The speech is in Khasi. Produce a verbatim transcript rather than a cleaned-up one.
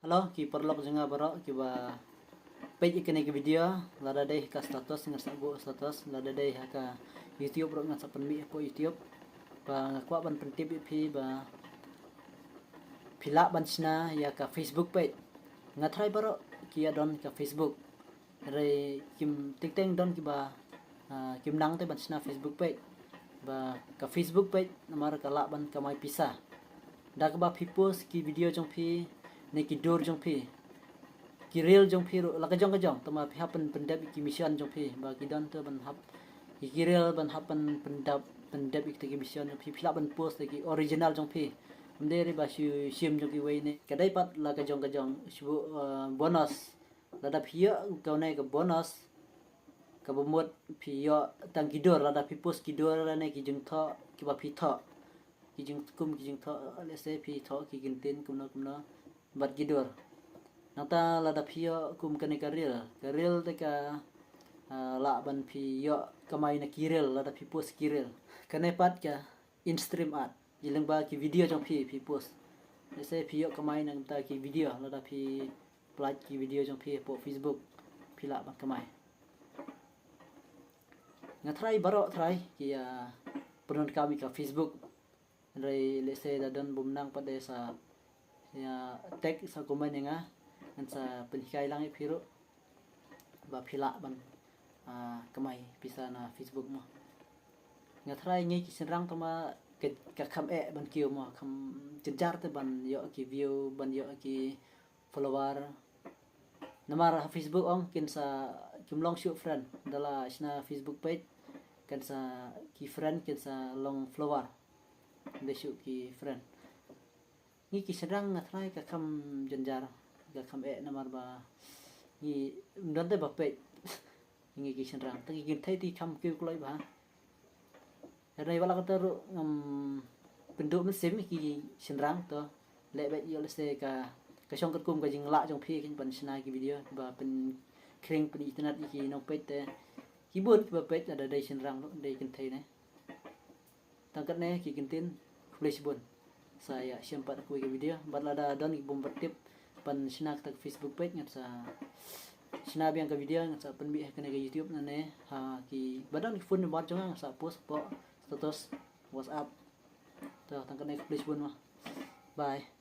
Hello ki paralok jong nga baroh kiba peit ïa kane ka video, lada dei ha ka status ngan sa buh status, lada dei ha ka YouTube ruh ngan sa pynmih hapoh YouTube. Ba nga kwah ban pyntip ïa phi ba phi lah ban shna ïa ka Facebook page. Nga tharai baroh ki ïa don ka Facebook. Hynrei kim teng teng don kiba, ah, kim nang te ban shna Facebook page. Ba ka Facebook page namar ka lah ban kamai pisa da kaba phi post ki video jong phi ne ki dur jong phi, ki reel jong phi ruh la ka jong ka jong, tangba phi hap pyn pyndep ïa ki mission jong phi, ba ki don te ban hap ïa ki reel ban hap pyn pyndep, pyndep ïa kita ki mission jong phi, phi lah ban post ïa ki original jong phi. Ym dei re ba shu shim jong kiwei ne. Ka dei pat la ka jong ka jong shu, uh, bonus. Lada phi ïoh kane ka bonus kaba mut phi ïoh tang ki dur, lada phi post ki dur ne ki jingthoh kiba phi thoh, ki jing, kum ki jingthoh, let's say phi thoh ki kyntien kumno kumno bad ki dur. Nangta lada phi ïoh kum kane ka reel, ka reel te ka, ah, lah ban phi ïoh kamai na ki reel lada phi post ki reel. Kane pat ka in-stream ad, ïa lyngba ki video jong phi, phi post. Let's say phi ïoh kamai na ka bynta ki video, lada phi upload ki video jong phi hapoh Facebook, phi lah ban kamai. Nga tharai baroh tharai ki ïa pyndonkam ïa ka Facebook. Hynrei let's say da don bym nang pat de sa ïa tag sa comment ïa nga, ngan sa pynhikai lang ïa phi ruh ba phi lah ban, ah, kamai pisa na Facebook mo. Nga tharai ngi ki shynrang tangba ka, ka kham eh ban kiew mo, kham jynjar te ban ïoh ki view, ban ïoh ki follower. Namar ha Facebook ong kin sa, kim long shuh friend, da la shna Facebook page kan sa ki friend kin sa long follower. Ym dei shuh ki friend. Ngi ki shynrang nga tharai ka kham jynjar, ka kham eh namar ba ngi ym don te ba peit. Ngi ki shynrang te ki kynthei te kham kiew kloi bha. Hynrei wat la katta ruh ngam pynduh mynsiem ïa ki shynrang, to leh beit ïoh lehse ka, ka shong katkum ka jinglah jong phi ban shna ki video ba pynkhring pyn-itynnad ïa ki nongpeit te. Ki bun kiba peit, lada dei shynrang ruh, dei kynthei ne. Tang katne ki kyntien, khublei shibun. Sa ïa shem pat ha kawei ka video, bad lada don ki bym pat tip ban shna kata ka Facebook page, ngan sa shna biang ka video, ngan sa pynmih ha kane ka YouTube nane, ha ki, ba don ki phone number jong nga, ngan sa post hapoh status WhatsApp. To, tang katne, khublei shibun mo. Bye.